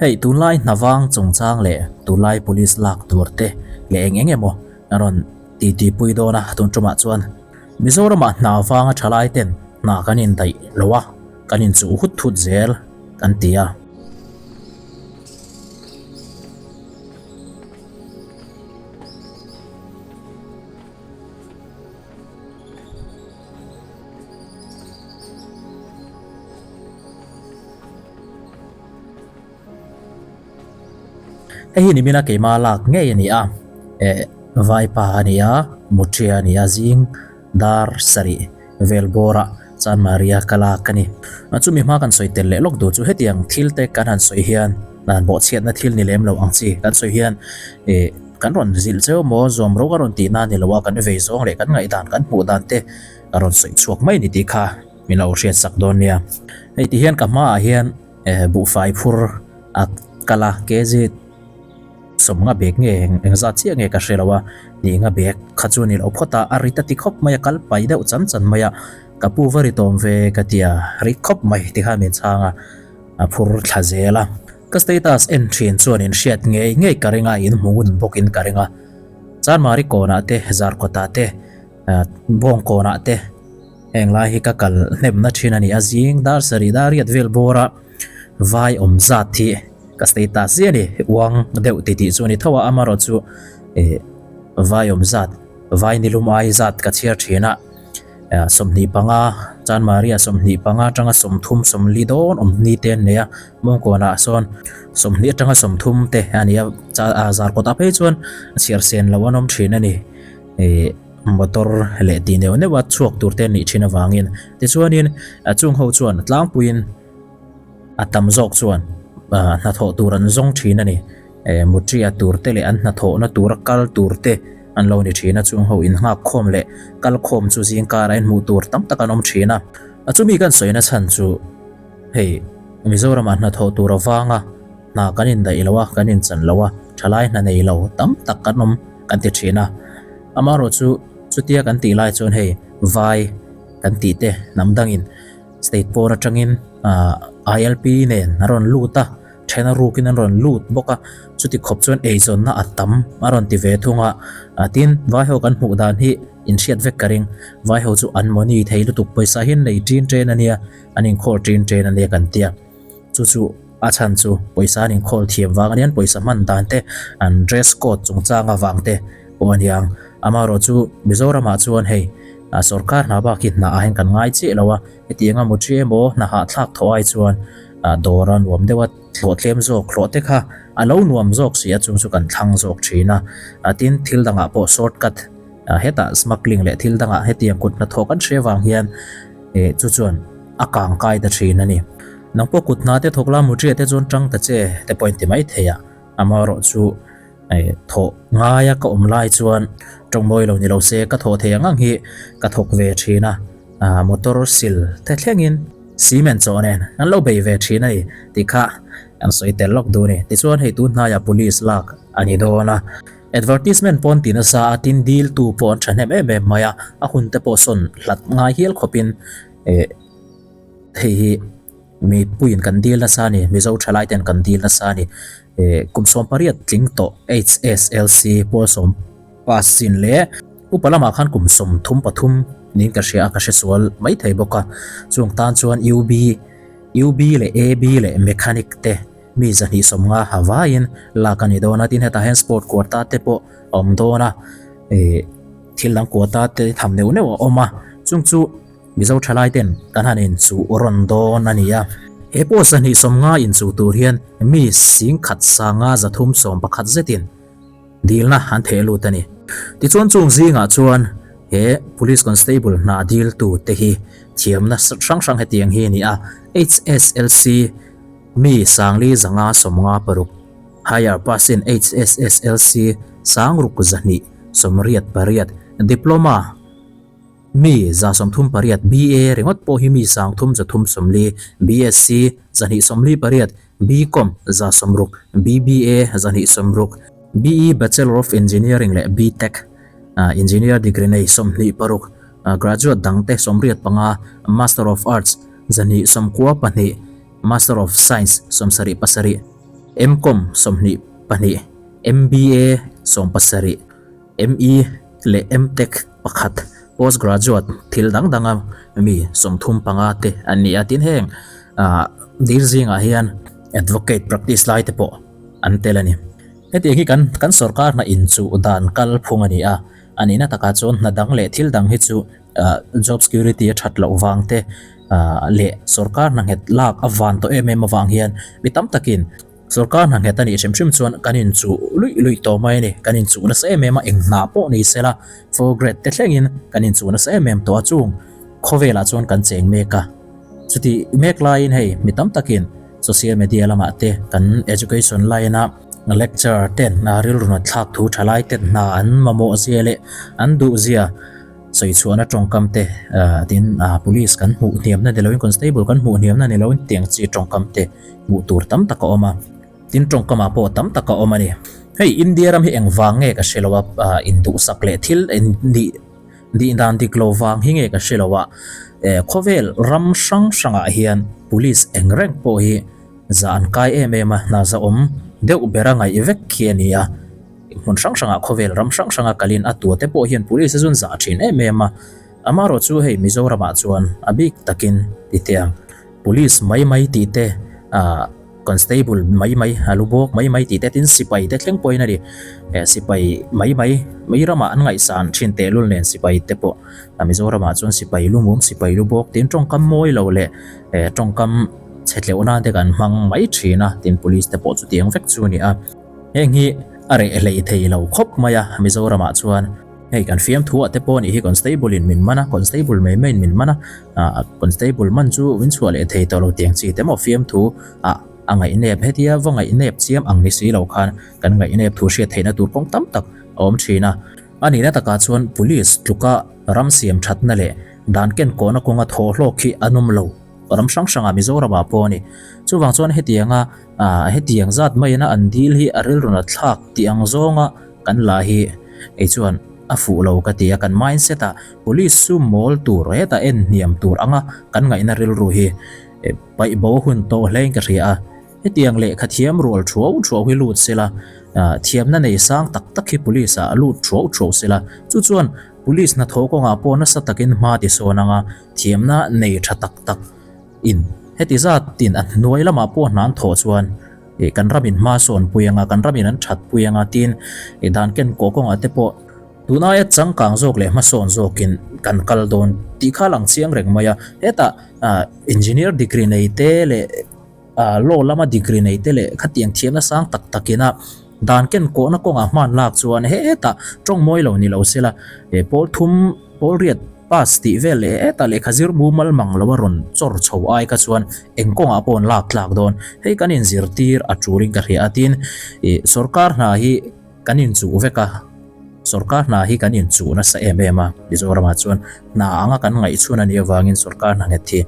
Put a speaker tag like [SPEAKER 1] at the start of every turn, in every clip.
[SPEAKER 1] Hei tunlai hnavang chungchang leh tunlai police lak tur te leh eng eng emaw a rawn titi pui dawn a tun tumah chuan Mizoramah hna vanga thalai ten hna kan indaih lo a, kan inchuh hut hut zel kan ti a. Hei hi nimina keima lak ngei a ni a, eh vaipa a ni a, mutria a ni a zing dar sarih vel bawrah chuan Maria ka lak a ni. Chumi hma kan sawi tel leh lawk duh chu hetiang thil te kan han sawi hian dan bawhchhiatna thil ni lem lo ang chi kan sawi hian eh kan rawn zilh cheu maw zawm ro ka rawn tih na ni lo a, kan vei zawng leh kan ngaihdan kan hmuh dan te ka rawn sawi chhuak mai ni tih kha min lo hriat sak dawn nia. Hei ti hian ka hmaah hian eh buhfai phur a kal a kg sawmnga bag nge eng zat chiah nge ka hre lo a nihna bag kha chu a ni lo phawt a, a rit a ti khawp mai a kal pai deuh chan chan mai a, ka pu va ri tawm ve ka ti a, rit khawp mai ti khan min chhang a, a phur thla zel a. Ka status en thin chuan in hriat ngei ngei ka ring a, in hmu ngun bawk in ka ring a, Chanmari kawnah te Zarkawtah te Bawngkawnah te heng lai hi ka kal hnemna thin a ni a, zing dar sarih dar riat vel bawra vai awm zat hi ka status ziah a ni, uang deuh ti tih chu a ni tho a, amaherawh chu ih vai awm zat vai nilum ai zat ka chhiar thin a, 25 Chanmaria 25 atanga 30 sawmli dawn awm ni te an nei a, Bawngkawnah sawn 20 atanga 30 te a ni a, Zarkawtah phei chuan chhiar sen loh an awm thin a ni. Ih motor leh tih neuh neuh a chhuak tur te nih thin avangin tichuanin a chung ho chuan tlangpuiin a tam zawk chuan ah hnathawh tur an zawng thin a ni eh mutria tur te leh an hnathawhna tura kal tur te an lo ni thin a chung ho innghak khawm leh kal khawm chu zing karah in hmuh tur tam tak an awm thin a a chumi kan sawina chhan chu hei Mizoramah hnathawh tur avanga Hna kan indaih lo a, kan inchan lo a, thalai hna nei lo tam tak kan awm kan ti thin a. Amaherawh chu chutia kan tih lai chuan hei vai kan tih te hnam dangin state pawn atangin ILP nen a rawn lut a, then a rukin an rawn lut bawk a, chuti khawp chuan eizawnna a tam a rawn ti ve thung a. Tin, vai ho kan hmuh dan hi inhriat vek ka ring, vai ho chu an mawni thei lutuk pawisa hi an nei ṭin ṭen a nia, an inkhawl ṭin ṭen a nia kan tia. Chu chu a chhan chu pawisa an inkhawl thiam vang a nia, an pawisa hman dan te, an dress code chungchang avang te pawh a niang. Amaherawh chu Mizoramah chuan hei sorkar hna bak hi hna ah hian kan ngai chiah lo a, hetiang a mutri emaw hna hahthlak thawh ai chuan dawr a nuam deuh a, hlawh tlem zawk hlawh te kha a lo nuam zawk si a, chung chu kan thlang zawk thin a. Tin, thil dangah pawh short cut hetah smuggling leh thil dangah hetiang kut hnathawh kan hria vang hian chu chuan a kang kai ta thin a ni. Nang pawh kut hna te thawk la mutria te chuan tang ta che te pawh in ti mai thei a, amaherawh chu thawh ngaia ka awm lai chuan tawngmawi lo ni lo se ka thawh thei ang ang hi ka thawk ve thin a, motor sil te thlengin cement chaw nen an lo bei ve thin a ni tih kha an sawi tel lawk duh a ni. Tichuan hei tun hnaiah police lak a ni dawn a, advertisement pawn ti nasa a tin dil tu pawh an thahnem em em mai a, a hun te pawh sawn hlat ngai hial khawpin eh. Hei hi mipuiin kan dil nasa a ni, Mizo thalai ten kan dil nasa a ni. Eh kum 18 tling tawh HSLC pawl sawm pass chin leh upa lamah khan kum 33 niin ka hria a, ka hre sual mai thei bawk a. Chung tan chuan UB, UB leh AB leh Mechanic te mi 250 ha vaiin lak a ni dawn a, tin hetah hian sport quota te pawh a awm dawn a, eh thil dang quota te tham neuh neuh a awm a, chung chu. Mizo thalai ten kan han inchuh rawn dawn a ni a. He pawh 250 inchuh tur hian mi singkhat sanga 311 zetin dilna an theh lut a ni. Tichuan chung zingah chuan he Police Constable hna diltu te hi thiamna hrang hrang hetiang hi a ni a, HSLC mi sangli zanga 56, Higher Pass in HSSLC sangruk 288, Diploma, Mi 138 BA ringawt pawh hi mi 340, BSc 248, BCom 60, BBA 160, BE Bachelor of Engineering leh BTech Engineer degree nei 26, graduate dangte 85, Master of Arts 292, Master of Science 77. M Com 22, MBA 17, ME leh MTech pakhat, Post Graduate thil dang danga mi 35 te an ni a. Tin heng dil zingah hian Advocate practice lai te pawh an tel a ni. Hetiang hi kan kan sorkar hna inchuh dan kal phung a ni a, a nihna takah chuan hna dang leh thil dang hi chu job security a that loh vang te leh sorkar hna nghet lak a van tawh em em avang hian mi tam takin sorkar hna nghet a nih hrim hrim chuan kan inchuh luih luih tawh mai a ni. Kan inchuh nasa em em a, eng hna pawh ni sela four grade te thlengin kan inchuh nasa em em tawh a, chung khawvelah chuan kan cheng mek a. Chutih mek laiin hei mi tam takin social media lamah te kan education line a lecturer ten rilru nat thlak thu tha lai ten hna an mamawh zia leh an duh zia sawi chhuahna tawngkam te tin police kan hmuh hniamna ni loin constable kan hmuh hniamna ni loin tiang chi tawngkam te hmuh tur tam tak a awm a tin tawngkamah pawh tam tak a awm a ni. Hei India ram hi engvang nge ka hre lo a induhsak leh thil nih Dih dan dik lo vang hi nge ka hre lo a, khawvel ram hrang hrangah hian police eng reng pawh hi zah an kai em em a, hna zahawm deuh bera ngaih vek khi a ni a, hmun hrang hrangah khawvel ram hrang hranga kalin a tua te pawh hian police a zun zah thin em em a, amaherawh chu hei Mizoramah chuan a bik takin ti teh ang police mai mai tih te ah. Constable mai mai, a lu bawk mai mai tih te tin sipai te thleng pawhin a ni. Sipai mai mai, mai ramah an ngaihsan thin tehlul nen sipai te pawh Mizoramah chuan sipai lu mum, sipai lu bawk tin tawngkam mawi lo leh tawngkam chhe tleuh nan te kan hmang mai thin a, tin police te pawh chutiang vek chu a ni a. Heng hi a reh hlei thei lo khawp mai a Mizoramah chuan. Hei kan fiamthu ah te pawh a nih hi constable in min man a, constable mai mai in min man a, ah constable man chu min chhuah leh thei tawh lo tiang chi te maw fiamthu ah a ngaihnep hetia va ngaihnep chiam ang ni si lo khan kan ngaihnep thu hriat theihna tur kawng tam tak a awm thin a. A nihna takah chuan police tluka ram siam thatna leh dan ken kawhna kawnga thaw hlawk hi an awm lo ram hrang hrangah Mizoramah pawh a ni. Chuvang chuan hetianga ah hetiang zat maiina an dil hi a rilru nat thlak tih ang zawnga Kan la hi ei chuan a fuh lo ka ti a, kan mindset ah police chu mawl tur hetah en hniam tur anga kan ngaihna rilru hi paih bo hun tawh hlein ka hria a. Hetiang lehkha thiam rual thuau thuau hi lut sela, thiamna nei sang tak tak hi police ah lut thuau thuau sela, chu chuan police hnathawh kawngah pawh nasa takin hma ti sawn anga thiamna nei tha tak tak In heti zat tin a hnuai lamah pawh hna an thawh chuan ih kan ramin hma sawn pui anga kan ramin an that pui anga tin ih dan ken kawh kawngah te pawh tun aia changkang zawk leh hmasawn zawkin kan kal dawn tih kha a lang chiang reng mai a. Hetah ah engineer degree nei te leh ah law lama degree nei te leh khatiang thiamna sang tak takin a dan ken kawhna kawngah hman lak chuan hetah tawng mawi lo ni lo sela ih pawl thum pawl riat Pass tih vel leh hetah lehkha zir mumal mang lo a rawn chawr chho ai kha chuan eng kawngah pawh an lak tlak dawn. Hei kan inzirtir a tulin ka hria a tin ih sorkar hna hi kan inchuh vek a, sorkar hna hi kan inchuh nasa em em a, Mizoramah chuan hna anga kan ngaihchhun a nih avangin sorkar hna nghet hi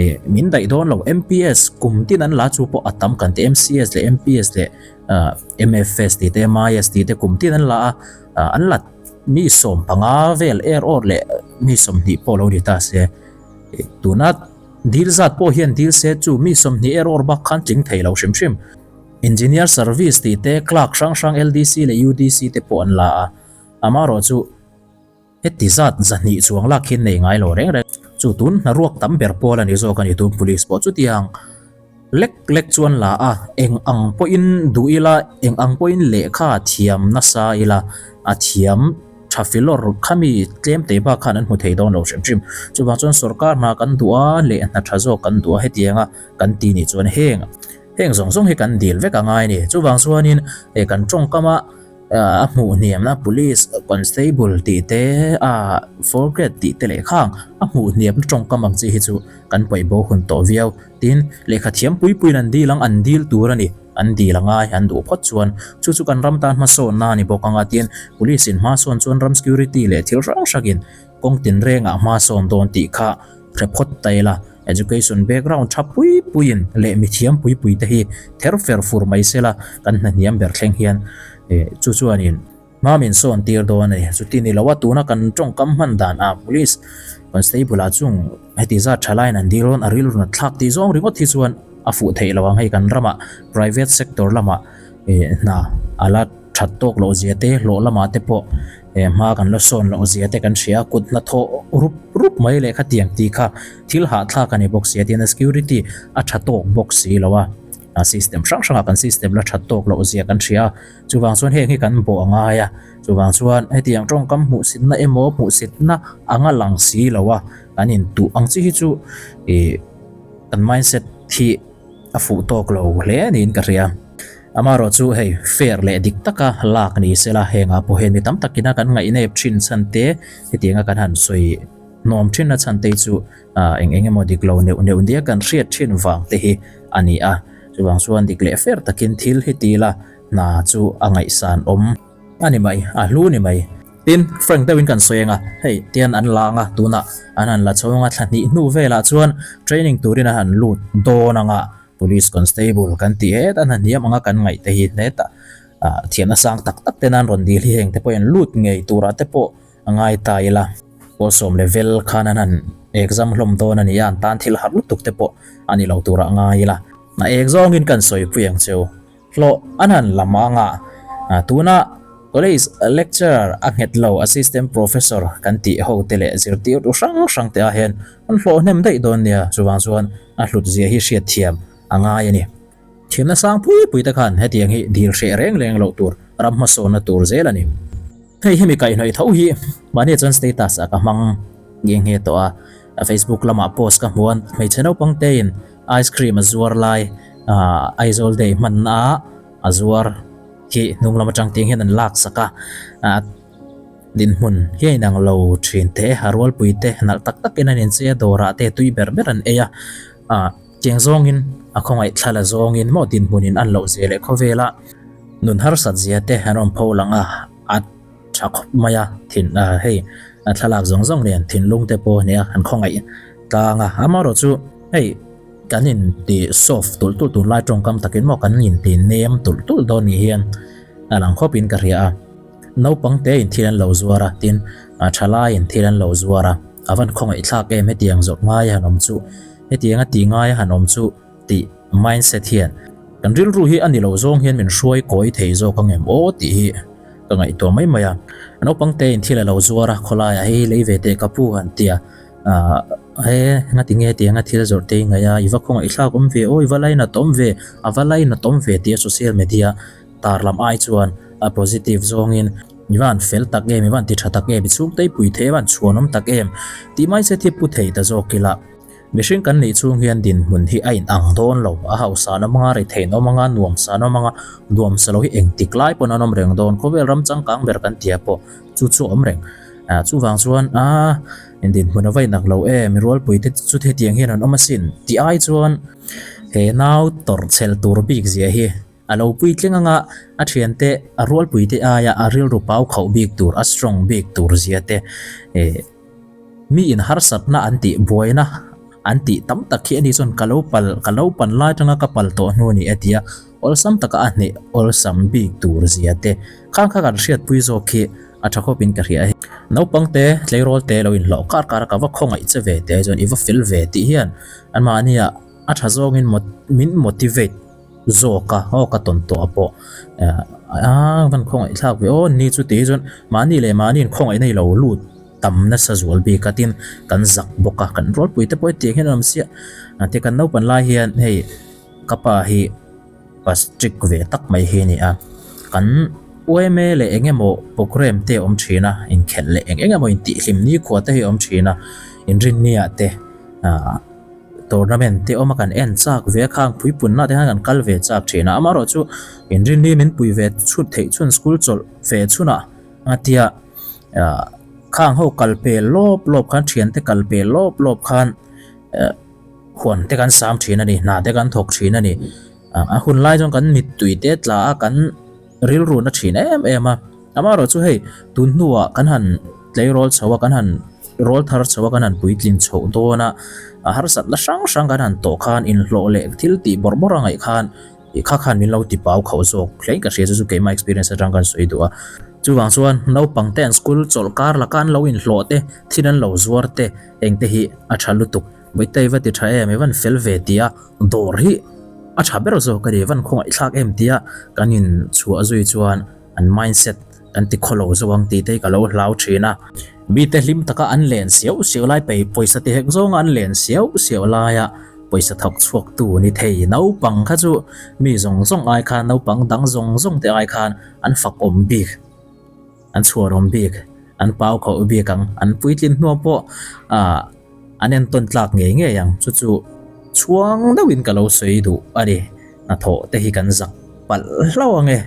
[SPEAKER 1] ih min daih dawn lo. MPS kum tin an la chu pawh a tam kan ti MCS leh MPS leh MFS tih te MIS tih te kum tin an la a an la Mi 15 vel er awr leh mi 20 pawh lo ni ta se, tuna dil zat pawh hian dil se chu mi 20 er awr bak khan tling thei lo hrim hrim. Engineer service tih te, clerk hrang hrang LDC leh UDC te pawh an la a, amaherawh chu heti zat 200 chuang lak hian nei ngai lo reng reng. Chu tun hnaruak tam ber pawl a ni zawk a ni tun police pawh chutiang. Lek lek chuan la a, eng ang pawhin duh ila, eng ang pawhin lehkha thiam nasa ila, a thiam tha filawr khami tlem tei bak khan an hmu thei dawn lo hrim hrim. Chuvang chuan sorkar hna kan duh a, leh hna tha zawk kan duh a, hetianga kan ti nih chuan heng heng zawng zawng hi kan dil vek a ngai a ni. Chuvang chuanin kan tawngkama A hmuh hniamna police constable tih te a fourth grade tih te leh khang a hmuh hniamna tawngkam ang chi hi chu kan paih bo hun tawh viau. Tin, lehkha thiam pui puiin an dil ang, an dil tur a ni, an dil a ngai, an duh phawt chuan chu chu kan ram tan hmasawnna a ni bawk ang a. Tin, police in hmasawn chuan ram security leh thil hrang hrangin kawng tinrengah hmasawn dawn tih kha hre phawt ta ila. Education background tha pui puiin leh mithiam pui pui te hi ther fer fur mai sela kan hna hniam ber thleng hian chu chuanin hma min sawn tir dawn a ni. Chuti ni lo a tuna kan tawngkam hman dan ah police constable ah chung heti zat tha laiin an dil rawn a rilru nat thlak tih zawng ringawt hi chuan. a fuh theih lo ang. Hei kan ramah private sector lamah eh hna a la that tawk loh zia te, hlawh lamah te pawh eh hma kan la sawn loh zia te kan hria a, kut hnathawh rup rup mai leh khatiang tih kha thil hahthlak a ni bawk si a, tin a security a tha tawk bawk si lo a, a system hrang hrangah kan system la that tawk loh zia kan hria a, chuvang chuan heng hi kan bawh a ngai a, chuvang chuan hetiang tawngkam hmuhsitna emaw hmuhsitna anga lang si lo a, kan intuh ang chi hi chu ih kan mindset hi a fuh tawk lo hle niin ka hria. Amaherawh chu hei fair leh dik taka lak ni sela hengah pawh hian mi tam takina kan ngaihnep thin chhan te hetianga kan han sawi hnawm thin a chhan te chu eng eng emaw dik lo neuh neuh nia kan hriat thin vang te hi a ni a. Chuvang chuan dik leh fair takin thil hi ti ila hna chu a ngaihsan awm a ni mai, a hlu ni mai. Tin, frank deuhin kan sawi ang a, hei tian an la ang a, tunah an han la chho ang a, thla hnih hnu velah chuan training turin an han lut dawn ang a, Police Constable kan tih het a hnahniam anga kan ngaih te hi hetah ah thiamna sang tak tak ten an rawn dil hi heng te pawh hian lut ngei turah te pawh a ngai ta ila. Pawl sawm level khan an han exam hlawm dawn a ni a, an tan thil har lutuk te pawh a ni lo turah ngai ila. A ek zawngin kan sawipui ang cheu. Hlawh an han lam ang a, tuna college lecturer a nghet lo assistant professor kan tih ho te leh zirtirtu hrang hrang te ah hian an hlawh hnem daih dawn nia, chuvang chuan a hlut zia hi hriat thiam a ngai a ni. Thiamna sang pui pui te khan hetiang hi dil hreh reng reng loh tur ram hmasawnna tur zel a ni. Hei hemi kaihhnawih tho hi mahni chuan status ah ka hmang nghe nghe tawh a, Facebook lamah post ka hmu a, hmeichhe naupang tein ice cream a zuar lai ah Aizawl day hmanna ah a zuar hi hnung lam atang tiang hian an lak sak a, ah dinhmun hi a inang lo thin teh e, a rualpui te nalh tak takin an inchei a, dawrah te tui ber ber an ei a, ah tiang zawngin a khawngaih thla la zawngin maw dinhmunin an loh zia leh khawvela nun harsat zia te an rawn pho lang a, a tha khawp mai a, thin ah hei a thlalak zawng zawng nen thinlung te pawh nia an khawngaih tlang a, amaherawhchu hei kan inti soft tulh tulh tunlai tawngkam takin maw kan inti nem tulh tulh dawn ni hian a lang khawpin ka hria a, naupang te in thil an lo zuar a tin a thalai in thil an lo zuar a, a van khawngaih thlak em hetiang zawrh ngai a han awm chu hetiang a tih ngai a han awm chu tih mindset hian kan rilru hi a ni lo zawng hian min hruai kawi thei zawk ang em aw tih hi ka ngaihtuah mai mai a. Naupang te in thil a lo zuar a, khawlaiah hei lei ve teh ka pu han ti a, ah he ngati nge tiang a thil zawrh te i ngaih a, i va khawngaih thlak awm ve aw, i va lainat awm ve, a va lainat awm ve tih a social media tar lam ai chuan a positive zawngin i van fel tak em, i van ti tha tak em, i chhungte i pui thei a van chhuan awm tak em tih mindset hi pu thei ta zawk ila. Mihring kan nih chhung hian dinhmun hi a inang dawn lo, a hausa an awm anga, rethei an awm anga, nuamsa an awm anga, nuamsa lo hi engtik lai pawn an awm reng dawn, khawvel ram changkang ber kan tia pawh chu chu a awm reng. Ah chuvang chuan ah dinhmun a va inang lo em, mi rualpui te chu hetiang hian an awm asin tih ai chuan he nau tawrh chhel tur bik zia hi a lo puitling anga a thiante a rualpui te aia a rilru pau khauh bik tur, a strong bik tur zia te eh. Mi in harsatna an tih buaina an tih tam tak hi a ni chuan ka lo pal ka lo pan lai atanga ka pal tawh hnu a ni a ti a, awlsam taka a hneh awlsam bik tur zia te khang kha kan hriatpui zawk khi a tha khawpin ka hria a hei. Naupang te tleirawl te lo inhlawh kar kar a ka va khawngaih che ve te chuan i va fel ve tih hian anmahnia a tha zawngin min motivate zawk a aw ka tawn tawh a pawh ah van khawngaih thlak ve aw ni chu tih hi chuan mahni leh mahni in khawngaih na i lo lut tam nasa zual bik a tin kan zak bawk a kan rualpui te pawh hetiang hian an awm siah a ti kan naupan lai hian hei ka pa hi pa strict ve tak mai hi a ni a kan yma leh eng emaw programme te a awm thin a inkhelh leh eng eng emaw intihhlim nikhua te hi a awm thin a inrinni ah te ah. Tournament te awm a kan en chak ve a khang puipunna te khan kan kal ve chak thin a amaherawhchu inrinni min pui ve chhut theih chhun school chawlh ve chhunah a tia ah khang ho kal pel lawp lawp khan thian te kal pel lawp lawp khan eh huan te kan sam thin a ni hna te kan thawk thin a ni a hun lai chuan kan mittui te tla a kan. Rilru na thin em em a, amaherawh chu hei tun hnuah kan han tleirawl chho a, kan han rawl thar chho a, kan han puitlin chhoh dawn a, a harsatna hrang hrang kan han tawh khan inhlawh leh thil tih bawrh bawrh a ngaih khan ih kha khan min lo ti pau khauh zawk hlein ka hria chu chu keimah experience atang kan sawi duh a. Chuvang chuan naupang te an school chawlh kar laka an lo inhlawh te, thil an lo zuar te engte hi a tha lutuk. Vawitai va ti tha em, i van fel ve tia dawr hi. a tha ber zawk a ni, van khawngaihthlak em tia kan in chhuah zui chuan an mindset kan ti khawlo zo ang tih te hi ka lo hlau thin a. Mite hlim taka an len siau siau lai pei pawisa ti hek zawnga an len siau siau laia pawisa thawk chhuak tu ni thei naupang kha chu mi zawng zawng ai khan naupang dang zawng zawng te ai khan an fak awm bik. An chhuanawm bik, an pau khauh bik ang, an puitlin hnuah pawh ah an entawn tlak ngei ngei ang. Chu chu chhuang deuhin ka lo sawi duh a ni. Hnathawh te hi kan zak palh hlauh ang e.